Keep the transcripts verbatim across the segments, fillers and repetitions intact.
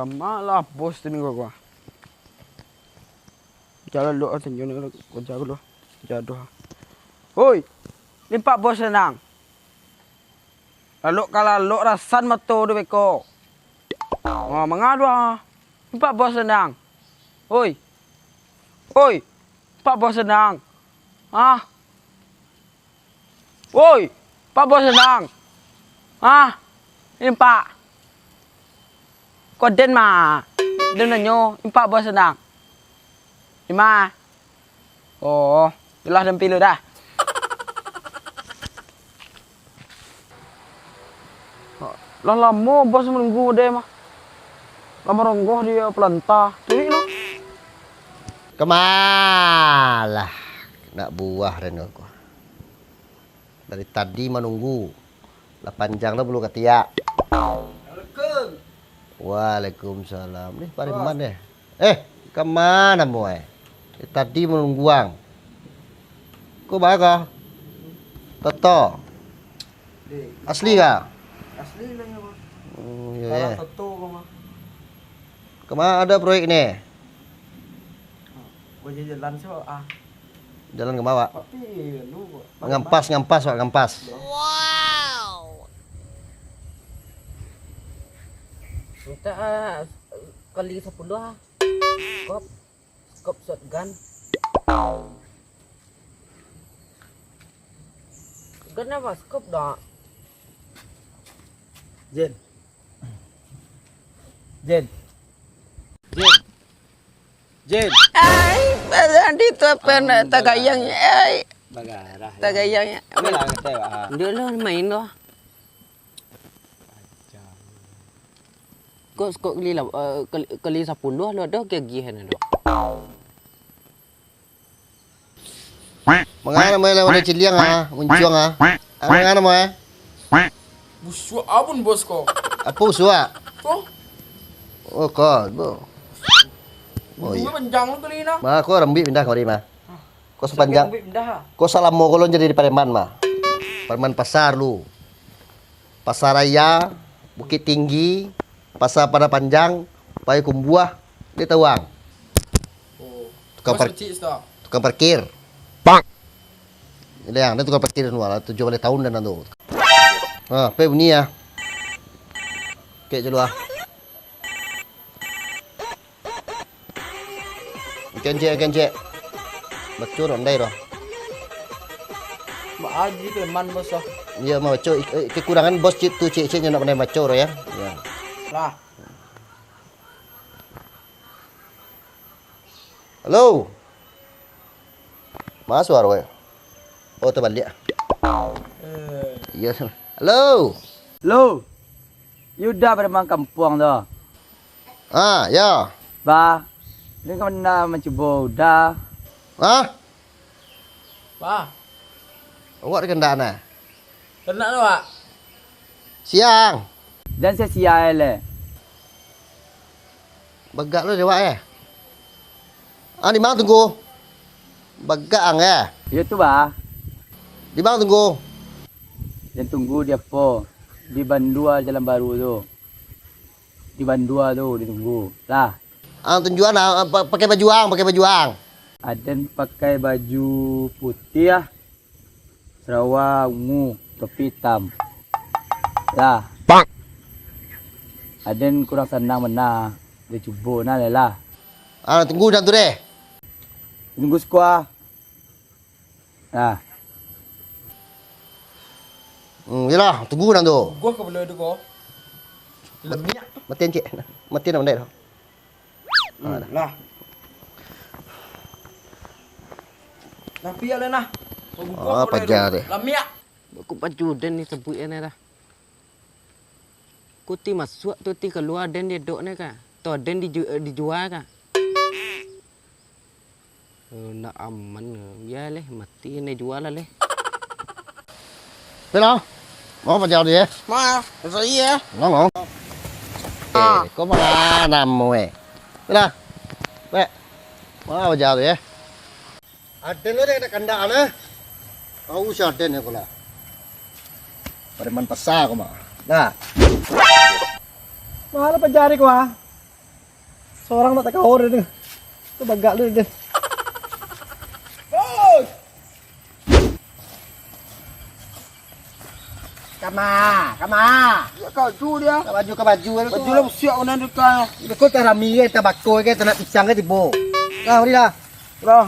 Malah bos tu ni gua. Jalan lu, ah, tunjuk ni, gua jago lu. Jaduh. Hoi, nimpak bos senang. Lalok ka lalok rasan mato tu beko. Oh, manga tu, ah. Nimpak bos senang. Hoi. Hoi, nimpak bos senang. Ah. Woi, Pak Bos Senang. Ah, ini Pak. Ko den mah. Den nanyo, ini Pak Bos Senang. Ima. Oh, jelas den pilu dah. Lah lamo bos manunggu den mah. Lah maronggoh di palanta. Tulik lo. Kamalah, nak buah den ko. Dari tadi manunggu. Lah panjang lo bulu katiak. Assalamualaikum. Waalaikumsalam. Ni pareman deh. Eh, ka ma namo eh? Dari tadi manunggu ang. Ko baa ko? Toto. Dek. Asli ka? Asli lah ya, Bos. Oh, iya, iya. Toto ko mah. Ka ma ado proyek ni? Gua jalan sih, ah. Jalan ka ma, Pak? Tapi, lu, Pak. Ngampas, ngampas, Pak, ngampas. Minta, ah, kali sapuluah, ah. Skop, skop shotgun. Gun apa? Skop dah. Jin. Jin. Jin. Jin. Ai, badan itu apa nak tagayang, ai. Bagarah. Tagayang. Apalah kata, ah. Dulu main tu. Kok, kok kali lah, eh, kali, kali sapuluah lo ado kagihan tu. Mangana mo eh, lawan ciliang ah, muncuang ah. Ah, mangana mo eh? Busuak abun bos ko. Apo busuak? Ko? Oh, ko, bo. Oh, iya. Bunyi panjang tu kali nah. Mah, ko rambik pindah kamari mah. Ko sapanjang. Rambik pindah ah. Ko salamo ko lo jadi di pareman mah. Pareman pasar lu. Pasar Raya, Bukittinggi, Pasar Padang Panjang, Payokumbuah, dia tahu ang. Oh. Tukang Bos par-, kecil, Ustaz. Tukang parkir. Bang. Dia yang, dia tukang parkir dulu lah, tujuh baleh tahun dan tu. Ha, pe bunyi ya. Kek je lu ah. Kencek, kencek. Baco dah, ndai dah. Mak Haji preman bos lah. Iya, mak baco. Ik-, eh, kekurangan bos cik tu, cik, cik nyo nak pandai baco dah ya. Ya. Lah. Halo. Mana suara ya? Oh, terbalik ah. Eh. Iya. Halo. Halo. Yuda preman kampuang tu. Ah, ya. Ba, ni ka mano mancubo Uda? Hah? Ba. Awak di kandak nah? Kandak tu, Pak. Siang. Jan sia-sia lai. Bagak lu dewak eh. Ah, di ma tunggu? Bagak ang eh. Iyo tu, Ba. Di ma tunggu? Jan tunggu di apo? Di bandua jalan baru tu. Di bandua tu ditunggu. Lah. Ah, tunjuan ah, pa-, pakai baju ang, pakai baju ang. Aden pakai baju putiah, sarawa ungu, topi itam. Lah. Pak. Aden kurang sanang bana. Dia cubo nah lah. Ah, tunggu jan tu deh. Tunggu siko ah. Nah. Hmm, iyolah, tunggu nan tu. Gua ka bala tu ko. Lemiak. Matian cik. Matian nan tu. Hmm, lah. Nah, piak lah nah. Ah, paja deh. Lemiak. Aku pacu den ni sebut ya ni dah. Kuti masuak tu ti kalua den di dok ni ka. Tu den diju-, dijua ka. Eh, ndak aman, bia leh, mati, ndak jual lah leh. Bela, mau paja tu eh? Ma, saya eh. Nong, nong. Eh, kau mana namo eh? Bela, bek, mau paja tu eh? Aden lo dek kandak-kandak, nah. Kau si aden ya kau lah. Pareman pasar kau mah. Nah. Malah pajari kau ah. Sorang nak takaur dia tu. Tu bagak lu dia. Bos! Kama, kama. Ya, kaju dia. Ka baju, ka baju. Baju lah busiak, mana dia ka. Dia kau tak rami ke, tak bakoi ke, tak nak pisang ke, tibo. Dah, mari dah. Dah.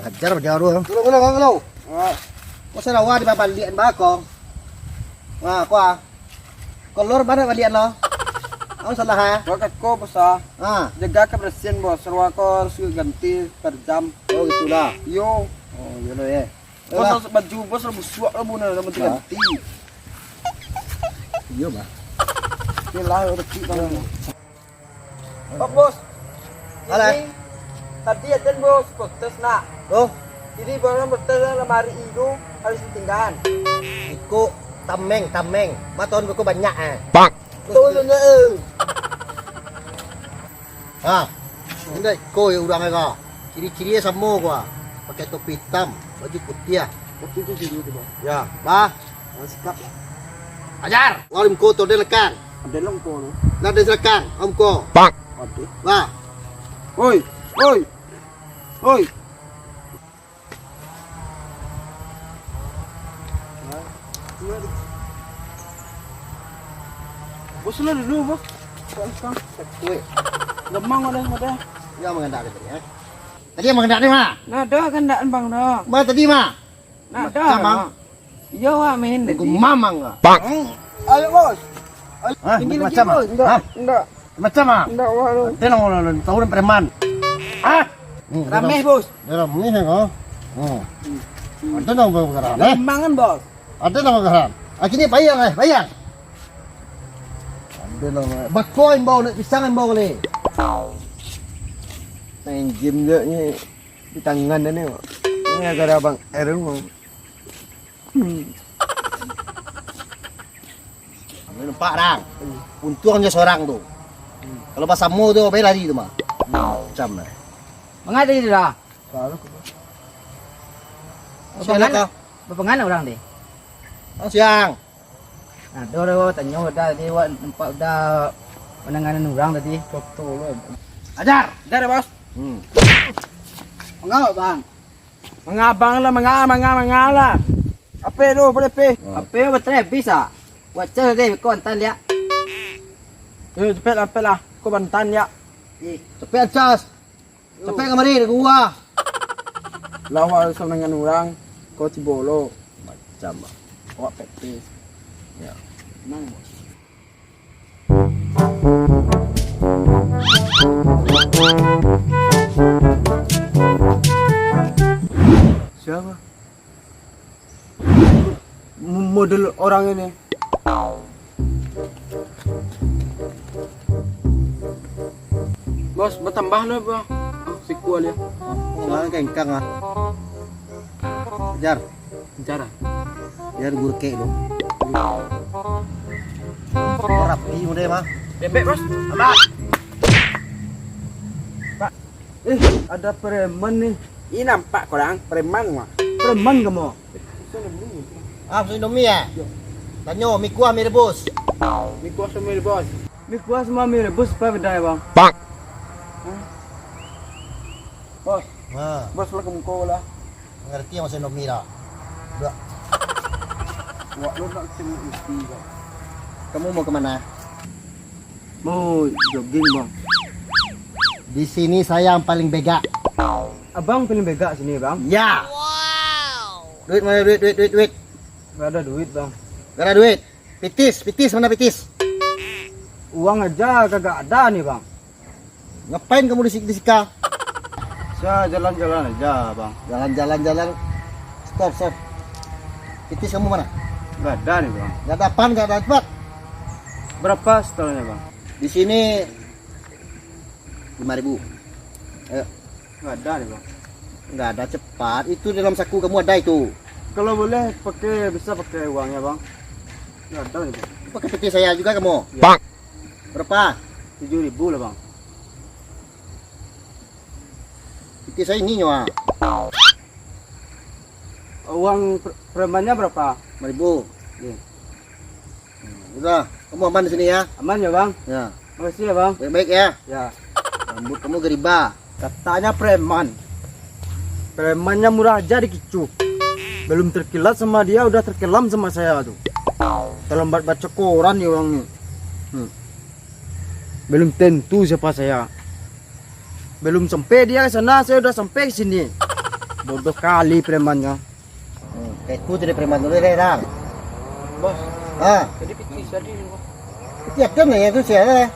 Hajar bajaro tu. Kalau, kalau, kalau. Ha. Kau sarawa di babalian bakong. Ha, kau ah. Kolor bana balian lo. Kau salah, ha? Kau kat kau basa. Ha. Jaga kebersihan, Bos. Sarawa kau harus ganti per jam. Oh, gitulah. Yo. Oh, iyo lo, ya. Bos, harus baju, Bos, harus busuak lo, buna, harus ganti. Iyo, bah. Oke lah, rezeki kalau. Pak Bos, alah. Ini tadi ada Bos protes nak. Oh. Jadi barang protes lamari itu harus ditinggalkan. Iko tameng, tameng. Maton iko banyak, eh. Pak. Betul, betul, eh. Ha, indak iko yo urang ka. Ciri-ciri samo ko ah. Pakai topi itam, baju putiah. Tapi itu ciri itu, Bang. Ya, bah. Nah, sikap lah. Ajar. Warim ko to den lekang. Ada lengko tu. Nah, den lekang, om ko. Pak. Ada. Bah. Oi, oi. Oi. Bos lah dulu, Bos. Kau, kau. Weh. Gamang ada, ada. Ya, mengendak dia tadi, eh. Tadi yang mengendak ni, mah? Nah, dah kendakan Bang dah. Mah tadi, mah? Nah, dah. Macam, Bang. Iyo, wak main tadi. Mamang lah. Pak. Ayo, Bos. Hah? Tinggi lagi, macam, Bos. Hah? Enggak. Macam ah? Enggak, wah, lu. Dia nang orang tahu dan preman. Ah? Hmm, dia rameh, ram-, Bos. Dia rameh ya kau. Hmm. Ada nang bergerak, eh? Lembangan, Bos. Ada nang bergerak. Ah, kini bayang, eh, bayang. Ada nang bakoi bau nak pisang bau le. Main game je ni di tangan dia ni. Ini agak ada abang Erwin. Hmm. Nampak dah. Untuang je sorang tu. Kalau basamo tu, bae lari tu mah. Macam dah. Mangada dia dah? Kalau siang dah kah? Bapangana urang deh? Ah, siang. Nah, ado, ado, tanyo dah tadi, wak nampak dah pandanganan urang tadi. Foto lo. Ajar. Ajar, Bos. Hmm. Mangawak, Bang. Manga abang lah, manga, manga, manga lah. Ape tu, boleh pe? Oh. Ape baterai habis ah? Buat cas deh, kau antan liak. Eh, cepet lah, cepet lah. Kau bantan liak. Eh, cepet cas. Cepet kamari, dah gua. Lawa sama dengan orang, kau cibolo. Macam, Bang. Awak pepes. Ya. Tenang, Bos. Siapa? M-, model orang ini. Bos, bertambah lo, Bang. Siku aja. Orang kengkang ah. Jar. Bicara. Biar gurkek tu. Rapi model mah. Bebek, Bos. Abah. Pak. Eh, ada preman nih. Ini nampak korang, preman mah. Preman kamu? Ah, pesan Indomie ya? Yo. Tanyo, mi kuah, mi rebus. Mi kuah sama mi rebus. Mi kuah sama mi rebus, apa bedanya, Bang? Pak. Hah? Bos. Ha. Bos lah kemko lah. Ngerti maksud Indomie dah. Dah. Wak lu nak cemuk isi, Bang. Kamu mau kemana? Mau jogging, Bang. Di sini saya yang paling begak. Abang paling begak sini, Bang? Ya. Duit mana, duit, duit, duit, duit? Gak ada duit, Bang. Gak ada duit. Pitis, pitis, mana pitis? Uang aja kagak ada nih, Bang. Ngapain kamu di sik-, di sika? Saya jalan-jalan aja, Bang. Jalan-jalan, jalan. Stop, stop. Pitis kamu mana? Gak ada nih, Bang. Gak ada apaan, gak ada tempat. Berapa setelahnya, Bang? Di sini lima ribu. Ayo. Nggak ada nih, Bang. Nggak ada, cepat. Itu dalam saku kamu ada itu. Kalau boleh pakai, bisa pakai uangnya, Bang. Nggak ada nih, Bang. Pakai peti saya juga kamu? Iya. Bang. Berapa? Tujuh ribu lah, Bang. Peti saya ini nyawa. Uang pre-, premannya berapa? Lima ribu. Iya. Udah, kamu aman di sini ya? Aman ya, Bang? Ya. Makasih ya, Bang. Baik-baik ya? Ya. Rambut kamu gariba. Katanya preman. Premannya murah aja dikicuh. Belum terkilat sama dia, udah terkelam sama saya tu. Terlambat baca koran ni orang ni. Hmm. Belum tentu siapa saya. Belum sampai dia ke sana, saya udah sampai ke sini. Bodoh kali premannya. Hmm, kayak itu jadi preman dulu deh, Dang. Bos. Ah. Jadi piti tadi, Bos. Piti ada nih, itu siapa?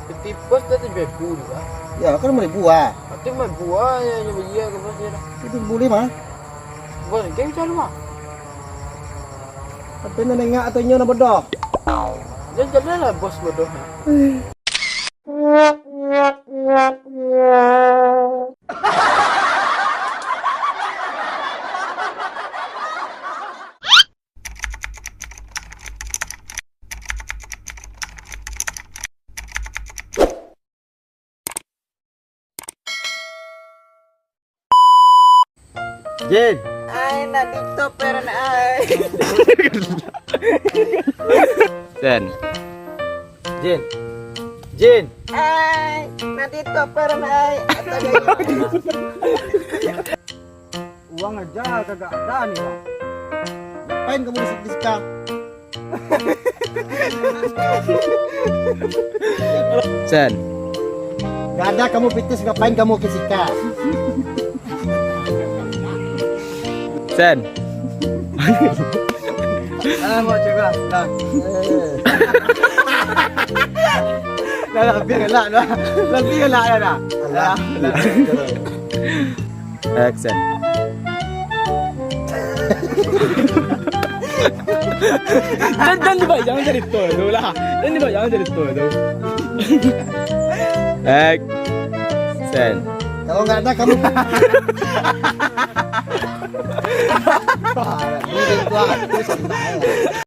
Piti bos dah tujuh ribu juga. Ya, kan lima ribu ah. Tapi lima ribu ah, ya, ya, iya, ke bos, ya, dah. Itu boleh mah. Bos, kayak macam mana, mah? Tapi nak nengok atau nyo nak bodoh? Dia jelas lah bos bodoh. Jin. Ai, nak ditoperan ai. Sen. Jin. Jin. Ai, nak ditoperan ai. Uang aja kagak ada nih, Bang. Ngapain kamu di, di sika? Sen. Gak ada kamu pitis, ngapain kamu ke sika? Sen. Ah, mau coba. Nah. Dah, dah, biar elak dah. Dah, biar elak dah, dah. Alah. Dah, dah, dah. Action. Jan, jan dibayang carito tu lah. Jan dibayang carito tu. Action. Kalau nggak ada kamu. Wah, ini tuh, aku santai.